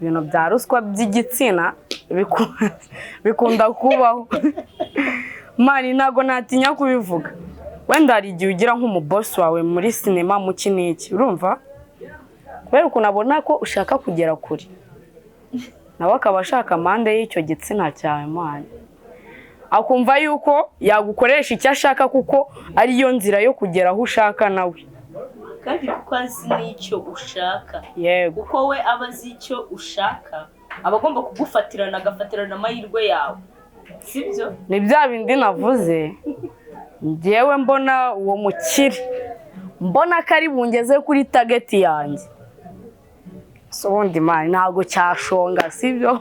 Ibintu bya ruswa by'igitsina bikunda kubaho, man. Ntabwo natinya kubivuga. Wenda hari igihe ugira nk'umubosi wawe muri sinema, mu iki n'iki, urumva, kubera ukuntu abona ko ushaka kugera kure, nawe akaba ashaka amande y'icyo gitsina cyawe, man, akumva yuko yagukoresha icyo ashaka kuko ariyo nzira yo kugera aho ushaka nawe. Kandi kuko azi n'icyo ushaka. Yego. Kuko we aba azi icyo ushaka, aba agomba kugufatirana, agafatirana amahirwe yawe, sibyo? Ni bya bindi navuze, njyewe mbona uwo mukire, mbona ko ari bungeze kuri target yanjye. So ubundi, man, ntabwo cyashonga, sibyo?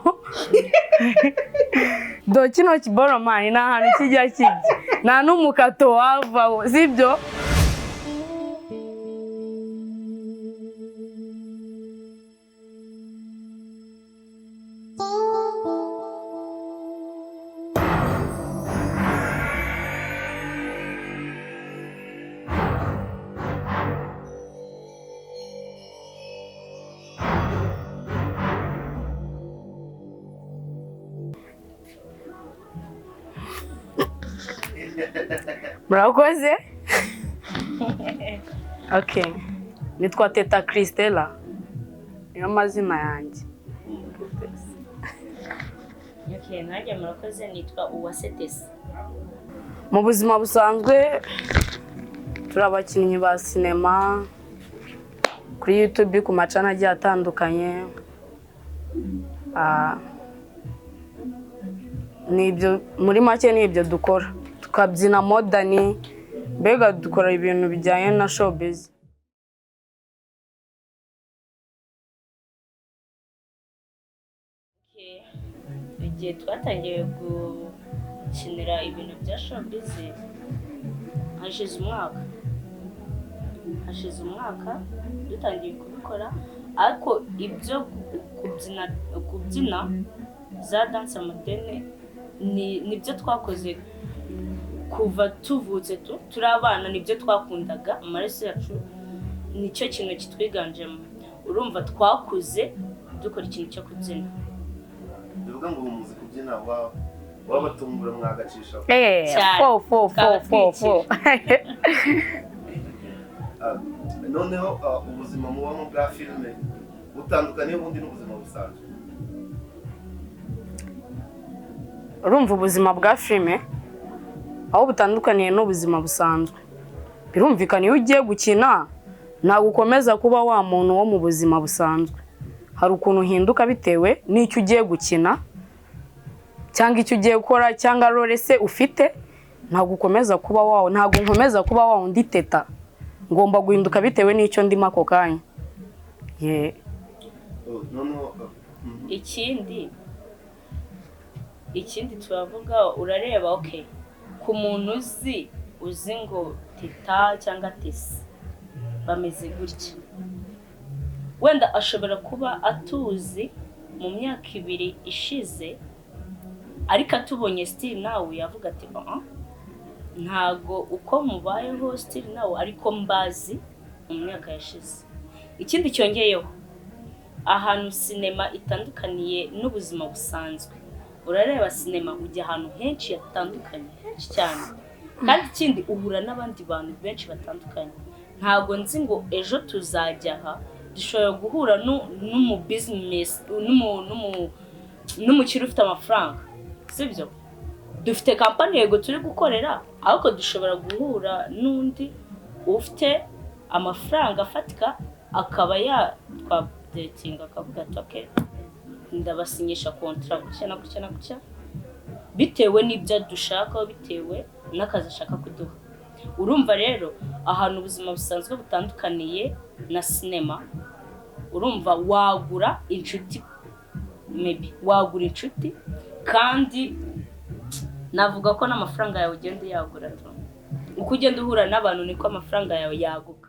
Do kino kiboro, man, nta hantu kijya kijya, nta n'umukato wavaho, sibyo? Murakoze. Okay, nitwa Teta Christella, niyo mazina yanjye. Okay, nanjye murakoze, nitwa Uwase Tesi. Mu buzima busanzwe turi abakinnyi ba sinema kuri YouTube, ku macana agiye atandukanye. Ni ibyo muri make, ni ibyo dukora, tukabyina modern, mbega dukora ibintu bijyanye na showbiz. Okay. Igihe twatangiye gukinira ibintu bya showbiz hashize umwaka, hashize umwaka dutangiye kubikora, ariko ibyo kubyina za danse moderne ni nibyo twakoze kuva tuvutse, turi abana, nibyo twakundaga, amaraso yacu nicyo kintu kitwiganjemo. Urumva twakuze dukora ikintu cyo kubyina. Bivuga ngo ubu muzi kubyina, wabatungura mwagacisha? Cyane. Fo fo fo fo fo. Noneho ubuzima mubamo bwa filime butandukaniye ubundi n'ubuzima busanzwe? Urumva, ubuzima bwa filime aho butandukaniye n'ubuzima busanzwe, birumvikana, iyo ugiye gukina ntabwo ukomeza kuba wa muntu wo mu buzima busanzwe. Hari ukuntu uhinduka bitewe n'icyo ugiye gukina cyangwa icyo ugiye gukora cyangwa role se ufite. Ntabwo ukomeza kuba wawe, ntabwo nkomeza kuba wa wundi Teta, ngomba guhinduka bitewe n'icyo ndimo ako kanya. Ye. Oh, noneho Ikindi turavuga, urareba, okay, ku muntu uzi ngo Teta cyangwa Tesi bameze gutya, wenda ashobora kuba atuzi mu myaka 2 ishize, ariko atubonye still nawe yavuga ati: "Ah, ntago uko mubayeho still nawe ariko mbazi mu myaka yashize." Ikindi cyongeyeho, ahantu sinema itandukaniye n'ubuzima busanzwe, urareba sinema ujya ahantu henshi hatandukanye, henshi cyane, kandi ikindi uhura n'abandi bantu benshi batandukanye. Ntabwo nzi ngo ejo tuzajya aha, dushobora guhura n'umu business, n'umukire ufite amafaranga, sibyo? Dufite kampani, yego, turi gukorera, ariko dushobora guhura n'undi ufite amafaranga afatika, akaba yatwadetinga, akavuga ati: "Okay, ndabasinyisha contrat gutya na gutya na gutya," bitewe n'ibyo dushaka, bitewe n'akazi ashaka kuduha. Urumva rero ahantu ubuzima busanzwe butandukaniye na sinema, urumva wagura inshuti, maybe wagura inshuti, kandi navuga ko n'amafaranga yawe ugenda uyagura tu. Uko ugenda uhura n'abantu niko amafaranga yawe yaguka.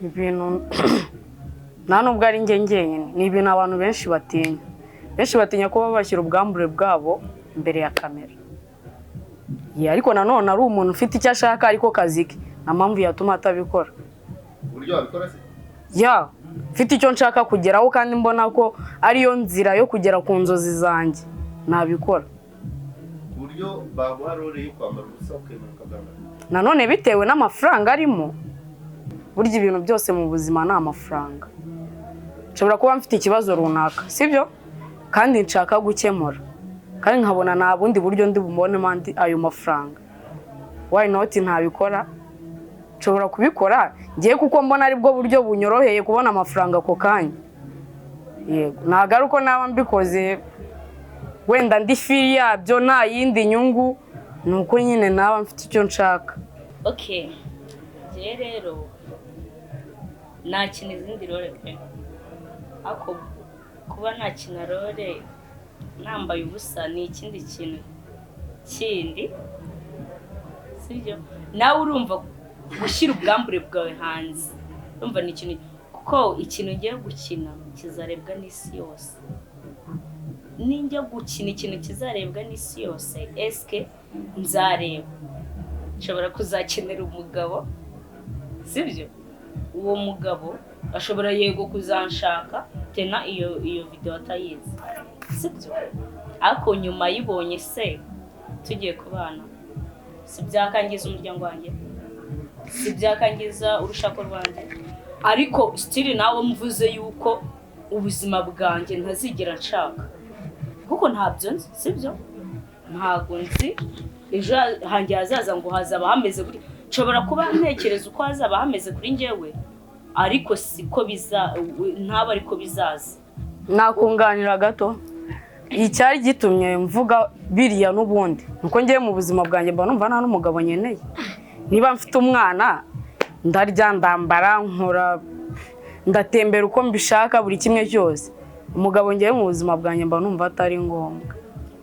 Ibintu nta nubwo ari njye njyenyine, ni ibintu abantu benshi batinya. Benshi batinya kuba bashyira ubwambure bwabo imbere ya kamera. Ye, ariko nanone ari umuntu ufite icyo ashaka, ariko kazi ke ntabwo. Nta mpamvu yatuma atabikora. Uburyo wabikora se? Ya, mfite icyo nshaka kugeraho kandi mbona ko ariyo nzira yo kugera ku nzozi zanjye, nabikora. Ku buryo baguha role yo kwambara ubusa ukemera ukabwambara? Nanone bitewe n'amafaranga arimo. Burya ibintu byose mu buzima ni amafaranga. Nshobora kuba mfite ikibazo runaka, sibyo, kandi nshaka gukemura, kandi nkabona nta bundi buryo ndi bubonemo andi ayo mafaranga, why not ntabikora? Nshobora kubikora ngiye kuko mbona aribwo buryo bunyoroheye kubona amafaranga ako kanya. Yego, ntabwo ari uko naba mbikoze wenda ndi feel yabyo, nta yindi nyungu, ni uko nyine naba mfite icyo nshaka. Okay, njyewe rero nakina izindi role pe, ariko kuba nakina role nambaye ubusa ni ikindi kintu kindi, sibyo? Nawe urumva gushyira ubwambure bwawe hanze, urumva ni ikintu, kuko ikintu ngiye gukina kizarebwa n'isi yose. Ninjya gukina ikintu kizarebwa n'isi yose, esike nzareba nshobora kuzakenera umugabo, sibyo? Uwo mugabo ashobora yego kuzanshaka tena iyo videwo atayizi, sibyo? Ariko nyuma ayibonye se tugiye kubana, si byakangiza umuryango wanjye, si byakangiza urushako rwanjye? Ariko still nawe mvuze yuko ubuzima bwanjye ntazigera nshaka, kuko ntabyo nzi, sibyo? Ntabwo nzi ejo hanjye hazaza ngo hazaba hameze gutya. Nshobora kuba ntekereza uko hazaba hameze kuri njyewe, ariko siko biza, ntaba ariko bizaza. Nakunganira gato. Icyari gitumye mvuga biriya n'ubundi nuko ngiye mu buzima bwanjye mba numva nta n'umugabo nkeneye. Niba mfite umwana, ndarya, ndambara, nkora, ndatembera uko mbishaka, buri kimwe cyose. Umugabo ngewe mu buzima bwanjye mba numva atari ngombwa.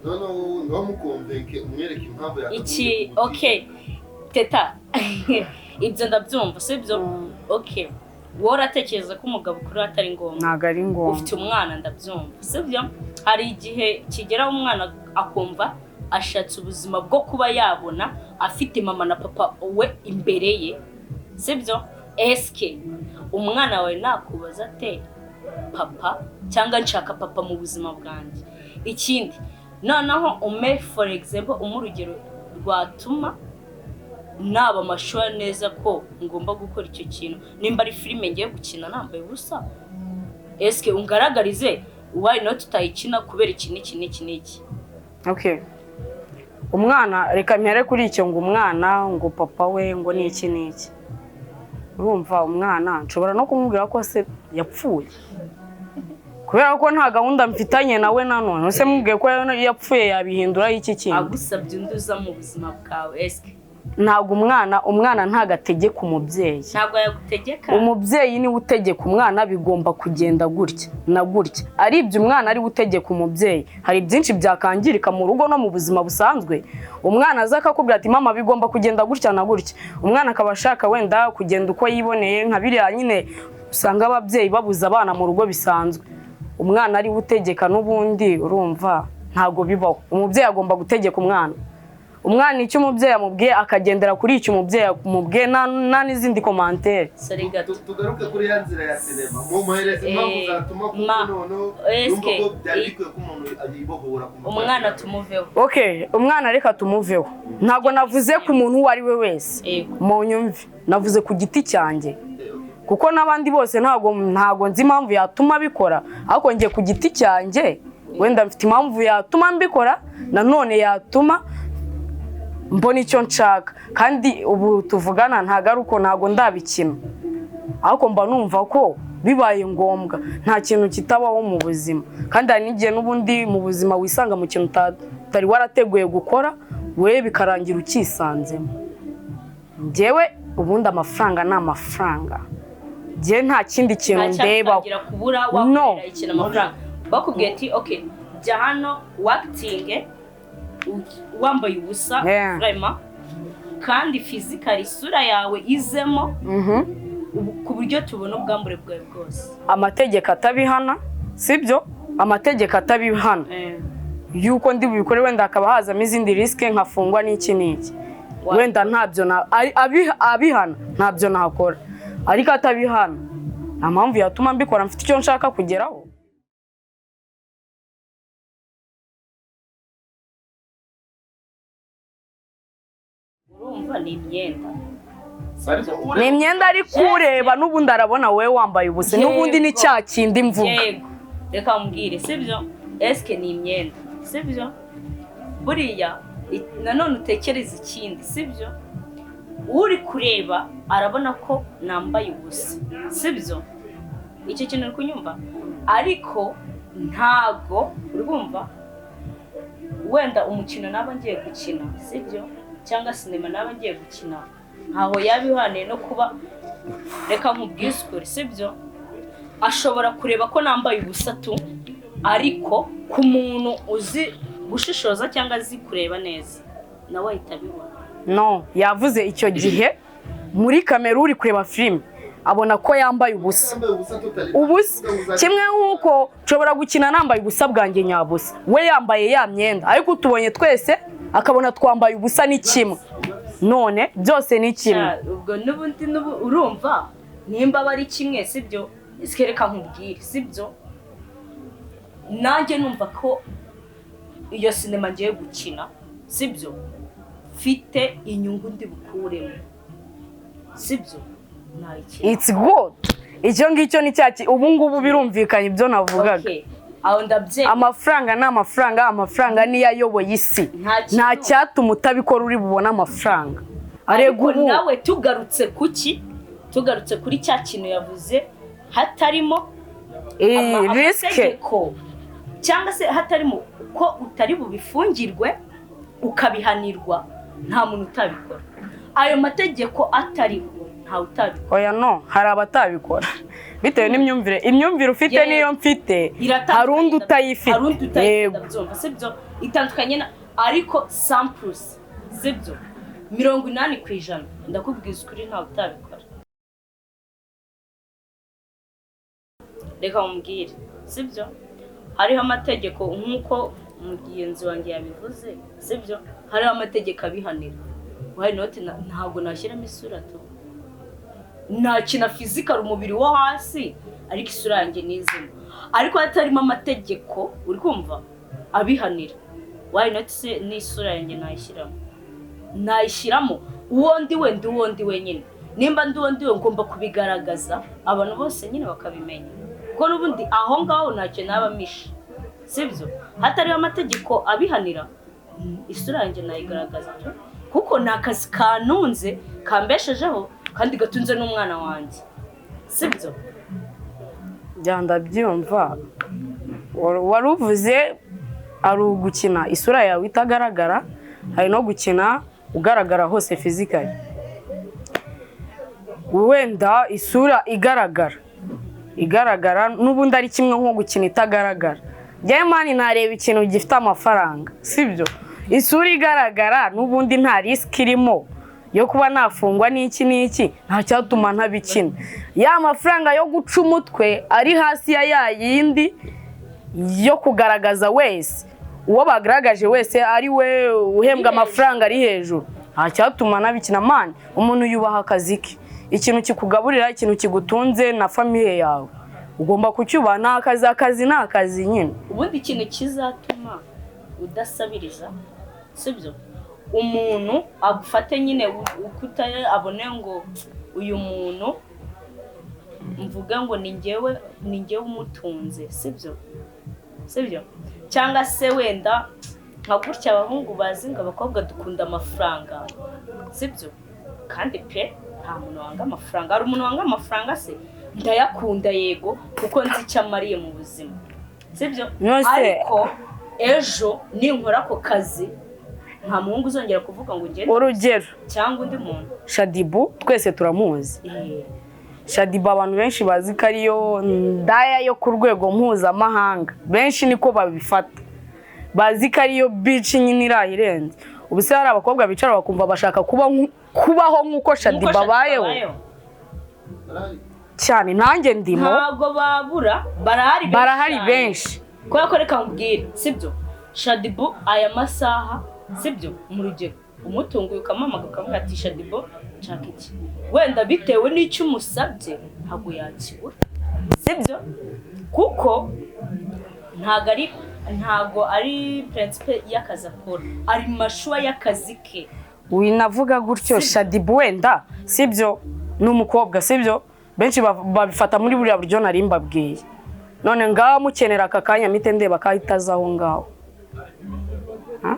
Noneho wowe ngaho muconvince, umwereke impamvu yakagombye Iki kugutinya. Okay Teta, ibyo ndabyumva, sibyo? Okay, wowe uratekereza ko umugabo kuri we atari ngombwa? Ntabwo ari ngombwa. Ufite umwana, ndabyumva, sibyo? Hari igihe kigeraho umwana akumva ashatse ubuzima bwo kuba yabona afite mama na papa we imbere ye, sibyo? Esike umwana wawe nakubaza ate papa, cyangwa nshaka papa mu buzima bwanjye? Ikindi noneho ume for example, umuhe urugero rwatuma naba amashuri neza ko ngomba gukora icyo kintu. Nimba ari filime ngiye gukina nambaye ubusa, esike ungaragarize why not utayikina kubera iki n'iki n'iki n'iki. Okay, umwana, reka mpere kuri icyo ngo umwana ngo papa we ngo ni iki n'iki. Urumva umwana nshobora no kumubwira ko se yapfuye, kubera ko nta gahunda mfitanye nawe. Nanone ese mubwiye ko yapfuye yabihindura iki kindi? Agusabye undi uza mu buzima bwawe, esike? Ntabwo umwana ntabwo ategeka umubyeyi. Ntabwo yagutegeka. Umubyeyi niwe utegeka umwana, bigomba kugenda gutya na gutya. Ari ibyo umwana ariwe utegeka umubyeyi, hari byinshi byakangirika mu rugo no mu buzima busanzwe. Umwana aza akakubwira ati: "Mama, bigomba kugenda gutya na gutya." Umwana akaba ashaka wenda kugenda uko yiboneye, nka biriya nyine usanga ababyeyi babuza abana mu rugo bisanzwe. Umwana ariwe utegeka n'ubundi, urumva ntabwo bibaho. Umubyeyi agomba gutegeka umwana. Umwana icyo umubyeyi amubwiye akagendera kuri icyo umubyeyi amubwiye, nta n'izindi commentaire. Sorry gato. Tugaruke kuri ya nzira ya sinema, mumuhereze impamvu zatuma kuko noneho yumva eske, ko byari bikwiye ko umuntu yibohora ku mafaranga. Umwana tumuveho. Okay, umwana reka tumuveho. Ntabwo navuze ku muntu uwo ari we wese. Mu nyumve, navuze ku giti cyanjye, kuko n'abandi bose ntabwo nzi impamvu yatuma abikora, ariko njye ku giti cyanjye wenda mfite impamvu yatuma mbikora, nanone yatuma mbona icyo nshaka. Kandi ubu tuvugana ntabwo ari uko, ntabwo ndabikina, ariko mba numva ko bibaye ngombwa, nta kintu kitabaho mu buzima. Kandi hari n'igihe n'ubundi mu buzima wisanga mu kintu utari warateguye gukora, we bikarangira ukisanzemo. Njyewe ubundi amafaranga ni amafaranga, njyewe nta kindi kintu ndebaho. Ntacyatangira kubura No. wakorera ikintu amafaranga. Bakubwiye ati: "Okay, jya hano wactinge wambaye ubusa vraiment, kandi physically isura yawe izemo, ku buryo tubona ubwambure bwawe bwose." Amategeko atabihana, sibyo? Amategeko atabihana yuko ndi bubikore, wenda hakaba hazamo izindi risque nkafungwa n'iki n'iki. Wenda ntabyo abihana ntabyo nakora, ariko atabihana nta mpamvu yatuma mbikora, mfite icyo nshaka kugeraho. Urumva ni imyenda. Ariko ureba- Ni imyenda, ariko ureba n'ubundi arabona wowe wambaye ubusa, n'ubundi ni cya kindi mvuga. Yego, reka mbwire, sibyo? Esike ni imyenda, sibyo? Buriya nanone utekereza ikindi, sibyo? Uri kureba arabona ko nambaye ubusa, sibyo? Icyo kintu uri kunyumva, ariko ntago uri kumva wenda umukino naba ngiye gukina, sibyo? Cyangwa sinema naba ngiye gukina, ntaho yaba ihaniye no kuba, reka nkubwize ukuri, sibyo? Ashobora kureba ko nambaye ubusa tu, ariko ku muntu uzi gushishoza cyangwa azi kureba neza, nawe ahita abibona. No yavuze icyo gihe muri kamera, uri kureba filime abona ko yambaye ubusa. Yambaye ubusa totally. Ubusa kimwe nk'uko nshobora gukina nambaye ubusa bwanjye nyabusa, we yambaye ya myenda, ariko utubonye twese akabona twambaye ubusa, ni kimwe. None byose ni kimwe. Cya, ubwo n'ubundi urumva nimba aba ari kimwe, sibyo? Reka nkubwire, sibyo? Nanjye numva ko iyo sinema ngiye gukina, sibyo, mfite inyungu ndi bukuremo, sibyo, nayikina. It's good. Icyo ngicyo ni cya ubu ngubu birumvikanye ibyo navugaga. Okay, aho ndabyemera. Amafaranga ni amafaranga, amafaranga niyo ayoboye isi. Nta kintu- Nta cyatuma utabikora uri bubone amafaranga arega. Ariko Ubu nawe tugarutse kuki, tugarutse kuri cya kintu yavuze, hatarimo Risk. amategeko cyangwa se hatarimo ko utari bubifungirwe ukabihanirwa, nta muntu utabikora. Ayo mategeko atariho, ntawe utabikora. Oya, no hari abatabikora bitewe n'imyumvire, imyumvire ufite niyo mfite. Iratandukanye. Hari undi utayifite. Hari undi utayifite. Yego. Ndabyumva, sibyo? Itandukanye na, ariko sampurusi, sibyo, 80%, ndakubwiza ukuri, ntawe utabikora. Reka mubwire, sibyo? Hariho amategeko nk'uko mugenzi wanjye yabivuze, sibyo? Hariho amategeko abihanira. Why not? Ntabwo nashyiramo isura tu, nakina physical umubiri wo hasi, ariko isura yanjye ni izima, ariko hatarimo amategeko, uri kumva, abihanira, why not? Se n'isura yanjye nayishyiramo, nayishyiramo. Uwo ndi we, ndi uwo ndi wenyine. Nimba ndi uwo ndi we, ngomba kubigaragaza abantu bose nyine bakabimenya, kuko n'ubundi aho ngaho ntacyo naba mishe, sibyo? Hatariho amategeko abihanira, isura yanjye nayigaragaza tu, kuko ni akazi kanunze, kambeshejeho kandi gatunze n'umwana wanjye, sibyo? Bya ndabyumva. Wari uvuze ari ugukina isura yawe itagaragara, hari no gukina ugaragara hose physically. Wenda isura igaragara n'ubundi ari kimwe nko gukina itagaragara. Njyewe man ntareba ikintu gifite amafaranga, sibyo? Isura igaragara n'ubundi nta risk irimo yo kuba nafungwa n'iki n'iki, nta cyatuma ntabikina. Ya mafaranga yo guca umutwe ari hasi ya ya yindi yo kugaragaza wese, uwo bagaragaje wese ari we uhembwa amafaranga ari hejuru, nta cyatuma nabikina. Man, umuntu yubaha akazi ke. Ikintu kikugaburira, ikintu kigutunze na famille yawe, ugomba kucyubaha. Ni akazi, akazi ni akazi nyine. Ubundi ikintu kizatuma udasabiriza, sibyo, umuntu agufate nyine uko utari, abone ngo uyu muntu, mvuge ngo ni njyewe, ni njyewe umutunze, sibyo? Sibyo? Cyangwa se wenda nka gutya abahungu bazi ngo abakobwa dukunda amafaranga, sibyo? Kandi pe, nta muntu wanga amafaranga. Hari umuntu wanga amafaranga se? Ndayakunda yego, kuko nzi icyo amariye mu buzima, sibyo? None se- Ariko ejo ninkora ako kazi, nta muhungu uzongera kuvuga ngo ngende Urugero, cyangwa undi muntu. Shaddyboo twese turamuzi. Shaddyboo abantu benshi bazi ko ariyo ndaya yo ku rwego mpuzamahanga, benshi niko babifata, bazi ko ariyo bitch nyine iraha irenze. Ubu se hari abakobwa bicara bakumva bashaka kubaho nk'uko Shaddyboo Nk'uko abayeho? abayeho. Barahari. Cyane, nanjye ndimo. Ntabwo babura, barahari benshi Barahari cyane. benshi. Kubera ko, reka nkubwire, sibyo, Shaddyboo aya masaha, sibyo, mu rugero Umutunguye ukamuhamagara ukavuga ati Shaddyboo nshaka iki, wenda bitewe n'icyo umusabye ntabwo yakibura, sibyo? Kuko ntabwo ari principe y'akazi akora, ari mashuwa y'akazi ke. Winavuga gutyo Shaddyboo wenda sibyo, ni umukobwa sibyo, benshi babifata muri buriya buryo nari mbabwiye. None ngaho mukenera aka kanya mpite ndeba ko ahita aza aho ngaho. Ha?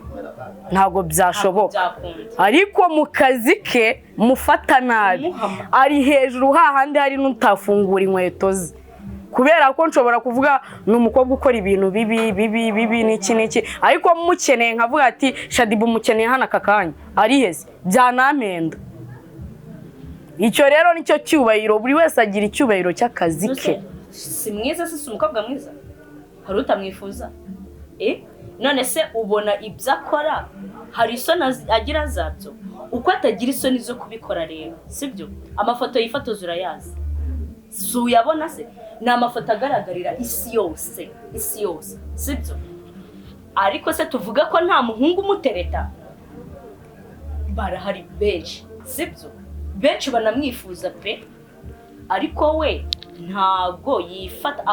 Ntabwo byashoboka. Byakunda. Ariko mu kazi ke mufata nabi, Umuhama. ari hejuru hahandi hari n'utafungura inkweto ze, kubera ko nshobora kuvuga ni umukobwa ukora ibintu bibi bibi bibi n'iki n'iki, ariko mukeneye nkavuga ati Shaddyboo mukeneye hano aka kanya ari heze, byanampenda. Icyo rero nicyo cyubahiro, buri wese agira icyubahiro cy'akazi ke. Si mwiza se? Si umukobwa mwiza? Hari utamwifuza? Eh, none se ubona ibyo akora hari isoni agira zabyo? Uko atagira isoni zo kubikora rero sibyo? Amafoto yifotoza urayazi, si uyabona se? Ni amafoto agaragarira isi yose, isi yose, sibyo? Ariko se tuvuga ko nta muhungu umutereta? Barahari benshi, sibyo? Benshi banamwifuza pe, ariko we ntabwo yifata,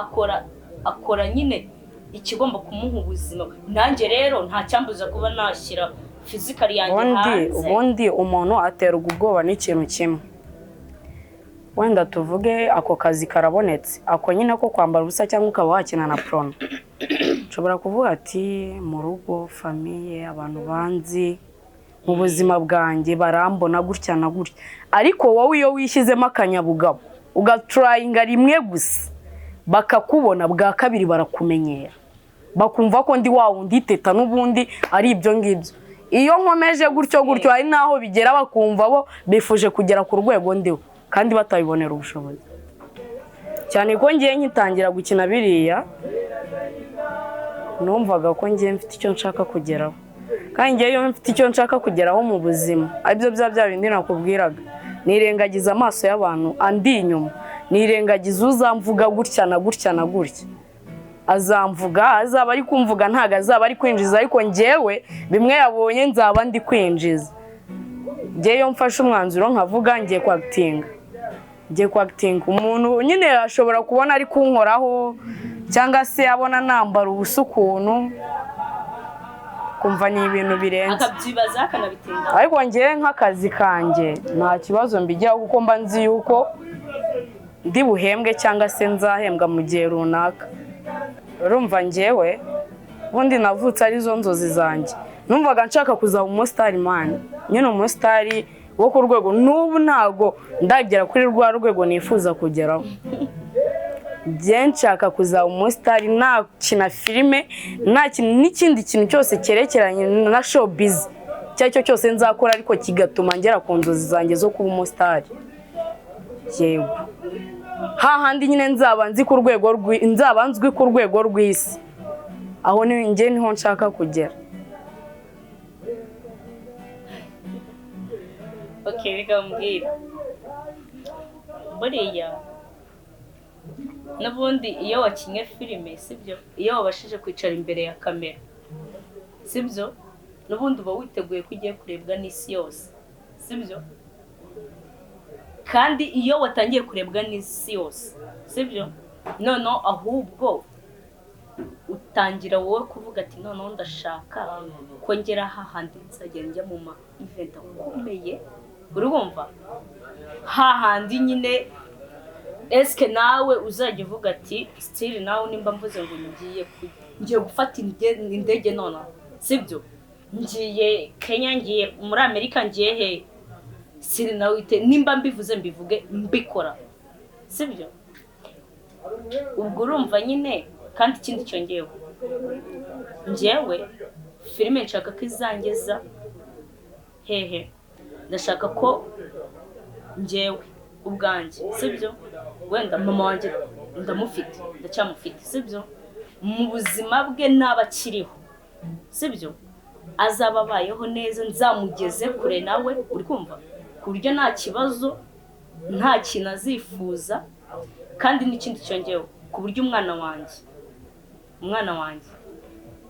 akora nyine ikigomba kumuha ubuzima. Nanjye rero nta cyambuza kuba nashyira physical yanjye Ubundi hanze. Ubundi umuntu aterwa ubwoba n'ikintu kimwe. Wenda tuvuge ako kazi karabonetse, ako nyine ko kwambara ubusa cyangwa ukaba wakina na porno, nshobora kuvuga ati mu rugo, famille, abantu banzi mu buzima bwanjye barambona gutya na gutya. Ariko wowe iyo wishyizemo akanyabugabo ugaturayinga rimwe gusa bakakubona, bwa kabiri barakumenyera, bakumva ko ndi wa wundi teta n'ubundi ari ibyo ngibyo. Iyo nkomeje gutyo gutyo, hari n'aho bigera bakumva bo bifuje kugera ku rwego ndiho kandi batabibonera ubushobozi. Cyane ko ngiye nkitangira gukina biriya, numvaga ko ngiye mfite icyo nshaka kugeraho, kandi ngewe iyo mfite icyo nshaka kugeraho mu buzima, aribyo bya bindi nakubwiraga, nirengagiza amaso y'abantu andi inyuma, nirengagiza uzamvuga gutya na gutya na gutya. Azamvuga, azaba ari kumvuga, ntabwo azaba ari kwinjiza, ariko ngewe bimwe yabonye nzaba ndi kwinjiza. Ngewe iyo mfashe umwanzuro nkavuga ngiye kwakitinga, ngiye kwakitinga, umuntu nyine ashobora kubona ari kunkoraho cyangwa se abona nambara ubusa ukuntu, kumva ni ibintu birenze. Akabyibaza akanabitinda. Ariko ngewe nk'akazi kanjye nta kibazo mbigiraho, kuko mba nzi yuko ndi buhembwe cyangwa se nzahembwa mu gihe runaka. Urumva ngewe ubundi navutse arizo nzozi zanjye, numvaga nshaka kuzaba umusitari man, nyine umusitari wo ku rwego. N'ubu ntabwo ndagera kuri rwa rwego nifuza kugeraho. Njye nshaka kuzaba umusitari, nakina filime, nakina n'ikindi kintu cyose cyerekeranye na showbiz, icyo ari cyo cyose nzakora ariko kigatuma ngera ku nzozi zanjye zo kuba umusitari. Yego, hahandi nyine nzaba nzi ku rwego nzaba nzwi ku rwego rw'isi, aho ni njye niho nshaka kugera. Okay, reka mbwira, buriya n'ubundi iyo wakinnye filime, sibyo, iyo wabashije kwicara imbere ya kamera, sibyo, n'ubundi uba witeguye ko ugiye kurebwa n'isi yose, sibyo? Kandi iyo watangiye kurebwa n'isi yose, sibyo, noneho ahubwo utangira wowe kuvuga ati noneho ndashaka ko ngera hahandi nzajya njya mu ma event akomeye, urumva hahandi nyine eske nawe uzajya uvuga ati still nawe nimba mvuze ngo ngiye gufata indege nonaha, sibyo, ngiye Kenya, ngiye muri Amerika, ngiye he, still nawe nimba mbivuze mbivuge mbikora, sibyo? Ubwo urumva nyine. Kandi ikindi cyongeyeho, njyewe filime nshaka ko izangeza hehe, ndashaka ko njyewe ubwanjye, sibyo, wenda mama wanjye ndamufite, ndacyamufite, sibyo, mu buzima bwe naba akiriho, sibyo, azaba abayeho neza, nzamugeze kure nawe, uri kumva, ku buryo nta kibazo, nta kintu azifuza. Kandi n'ikindi cyongeyeho, ku buryo umwana wanjye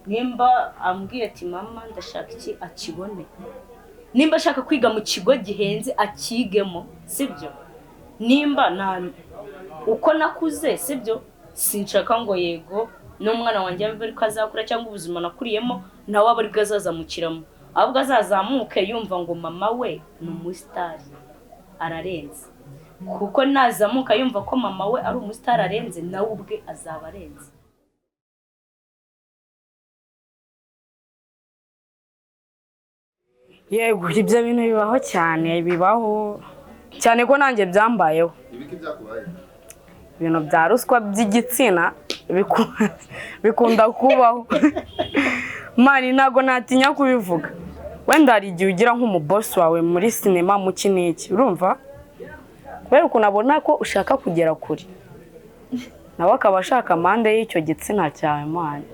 nimba ambwiye ati mama ndashaka iki, akibone. Nimba ashaka kwiga mu kigo gihenze akigemo, sibyo? Nimba na uko nakuze, sibyo, sinshaka ngo yego n'umwana wanjye abe ariko azakura, cyangwa ubuzima nakuriyemo nawe abe aribwo azazamukiramo, ahubwo azazamuke yumva ngo mama we ni umusitari ararenze, kuko nazamuka yumva ko mama we ari umusitari arenze, nawe ubwe azaba arenze. Yego, ibyo bintu bibaho cyane, bibaho cyane ko nanjye byambayeho. Ibiki byakubaye? Ibintu bya ruswa by'igitsina bikunda kubaho. Mani ntago natinya kubivuga. Wenda hari igihe ugira nk'umubosi wawe muri sinema mu iki n'iki, urumva? Kubera ukuntu abona ko ushaka kugera kure, nawe akaba ashaka amande y'icyo gitsina cyawe mani,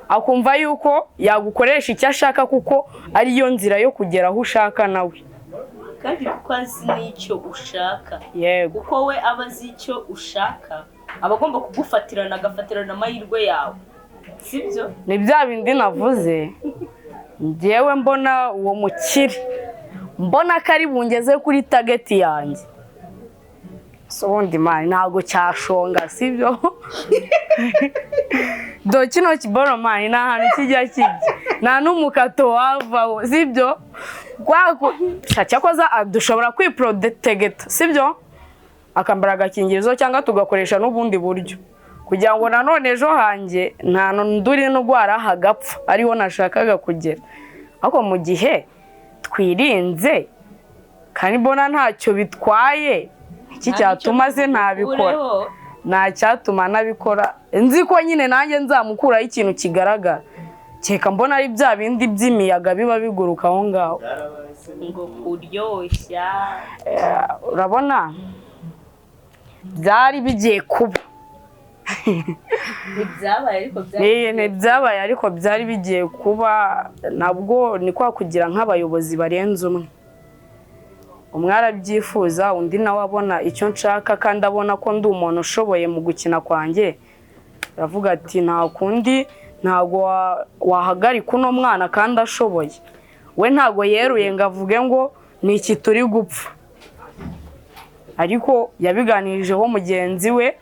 akumva yuko yagukoresha icyo ashaka kuko ariyo nzira yo kugera aho ushaka nawe. Kandi kuko azi n'icyo ushaka. Yego. Kuko we aba azi icyo ushaka, aba agomba kugufatirana, agafatirana amahirwe yawe, sibyo? Ni bya bindi navuze, njyewe mbona uwo mukire, mbona ko ari bungeze kuri tageti yanjye. So ubundi mani ntabwo cyashonga, sibyo? Do kino kiboro mani nta hantu kijya kijya, nta n'umukato wavaho, sibyo? Cyakoza dushobora kwiprotegeta, sibyo? Akambara agakingirizo cyangwa tugakoresha n'ubundi buryo kugira ngo nanone ejo hanjye nta nduri ndwara hagapfa ariho nashakaga kugera. Ariko mu gihe twirinze kandi mbona ntacyo bitwaye, iki cyatuma ze ntabikora, nta cyatuma nabikora. Nzi ko nyine nanjye nzamukuraho ikintu kigaragara, kereka mbona ari bya bindi by'imiyaga biba biguruka aho ngaho ngo kuryoshya. Urabona byari bigiye kuba, ntibyabaye ariko byari bigiye kuba. Nabwo ni kwa kugira nk'abayobozi barenze umwe, umwe arabyifuza undi nawe abona icyo nshaka kandi abona ko ndi umuntu ushoboye mu gukina kwanjye, aravuga ati nta kundi, ntabwo wahagarika uno mwana kandi ashoboye. We ntabwo yeruye ngo avuge ngo ni iki turi gupfa, ariko yabiganirijeho mugenzi we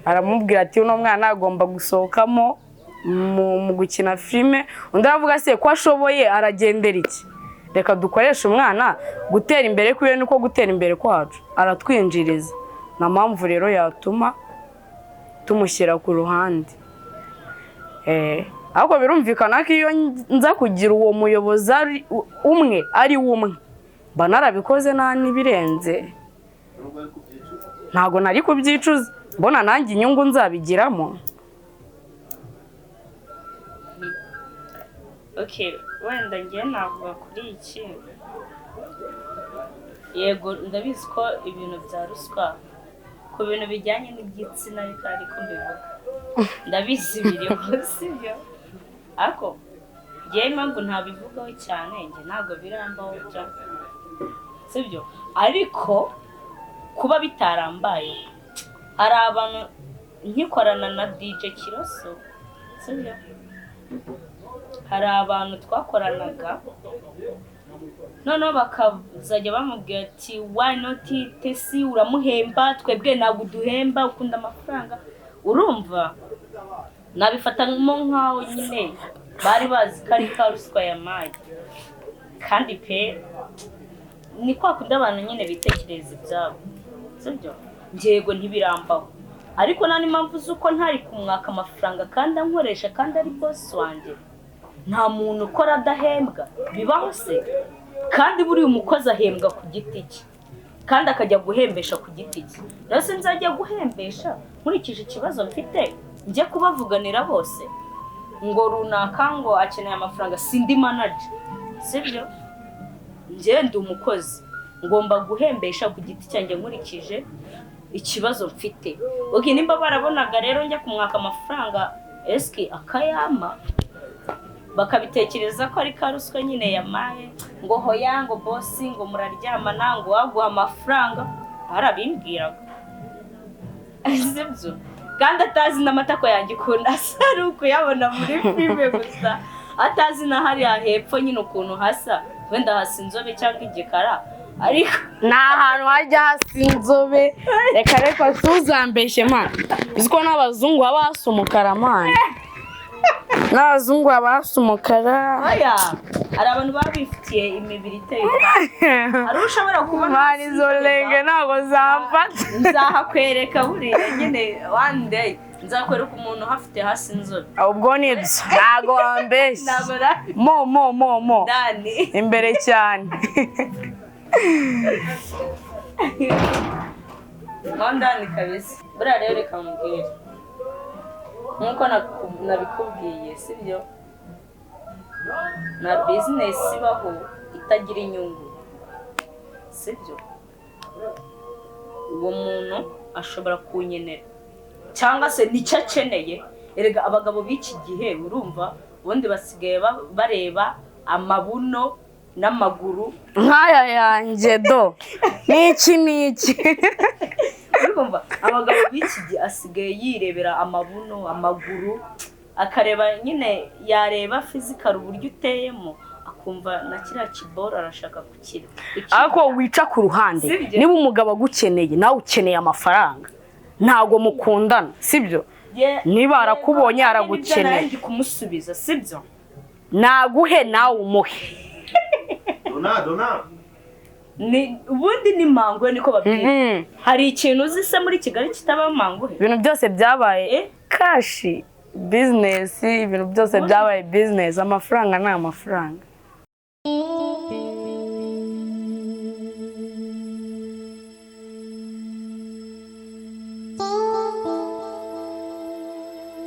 aramubwira ati uno mwana agomba gusohokamo mu gukina filime. Undi aravuga se ko ashoboye aragendera iki, reka dukoreshe umwana gutera imbere kwiwe niko gutera imbere kwacu, aratwinjiriza, nta mpamvu rero yatuma tumushyira ku ruhande. Ariko birumvikana ko iyo nza kugira uwo muyobozi ari umwe ari umwe mba narabikoze nta n'ibirenze, ntabwo nari kubyicuza, mbona nanjye inyungu nzabigiramo. Okay, wenda ngiye navuga kuri iki. Yego ndabizi ko ibintu bya ruswa ku bintu bijyanye n'igitsina ariko mbivuga ndabizi biriho, sibyo? Ariko ngiye impamvu ntabivugaho cyane, njye ntabwo birambaho byo, sibyo? Ariko kuba bitarambaye, hari abantu nkikorana na DJ Kiroso, sibyo? Hari abantu twakoranaga noneho bakazajya bamubwira ati why not Tesi, uramuhemba twebwe ntabwo uduhemba, ukunda amafaranga. Urumva nabifatamo nkaho nyine bari bazi ko ari ka ruswa ya mayi, kandi pe ni kwa kundi abantu nyine bitekereza ibyabo, sibyo? Njyego ntibirambaho, ariko nta n'impamvu z'uko ntari kumwaka amafaranga kandi ankoresha kandi ari boss wanjye. Nta muntu ukora adahembwa, bibaho se? Kandi buriya umukozi ahembwa ku giti cye kandi akajya guhembesha ku giti cye. Rero sinzajya guhembesha nkurikije ikibazo mfite njye kubavuganira bose ngo runaka ngo akeneye amafaranga, sindi manager, sibyo? Njye ndi umukozi, ngomba guhembesha ku giti cyanjye nkurikije ikibazo mfite. Okay, nimba barabonaga rero njya kumwaka amafaranga eski akayama, bakabitekereza ko ari karuswa nyine yamaye, ngo hoya ngo bosi ngo muraryamana ngo waguha amafaranga, barabimbwiraga, sibyo? Kandi atazi n'amatako yanjye ukuntu asa, ari ukuyabona muri filime gusa, atazi na hariya hepfo nyine ukuntu hasa. Wenda hasa inzobe cyangwa igikara, ariko Ni ahantu hajya hasa inzobe. Reka reka, tuzambeshye man. Uzi ko n'abazungu baba hasa umukara man? N'abazungu baba hasa umukara. Oya, hari abantu baba bifitiye imibiri iteye ukwayo. Hari ushobora kubona Man, hasa izo inzobe. lenge ntabwo zamfata. Nzahakwereka buriya nyine, one day nzakwereka umuntu hafite hasi inzobe. Ubwo nibyo, ntabwo wambeshye. Ntabwo na Mo mo mo mo. Dani. Imbere cyane. Mo ndani kabisa. Buriya rero reka mubwire, nk'uko nabikubwiye, sibyo? Nta business ibaho itagira inyungu, sibyo? Uwo muntu ashobora kunyenera cyangwa se nicyo akeneye. Erega abagabo b'iki gihe, urumva, ubundi basigaye bareba amabuno n'amaguru. Nk'aya yanjye do, n'iki n'iki. Urumva, abagabo b'iki gihe asigaye yirebera amabuno, amaguru, akareba nyine, yareba physical uburyo uteyemo, akumva na kiriya kiboro arashaka kukira. Ariko wica ku ruhande. Sibyo? Niba umugabo agukeneye, nawe ukeneye amafaranga, ntabwo mukundana, sibyo? Niba arakubonye, aragukeneye. Ndi kumusubiza, sibyo? Naguhe, nawe umuhe. Dona dona. Ni ubundi ni manguhe, niko babwira. Hari ikintu uzi se muri Kigali kitaba manguhe? Ibintu byose byabaye Eh? cash, business. Ibintu byose byabaye business. Amafaranga ni amafaranga.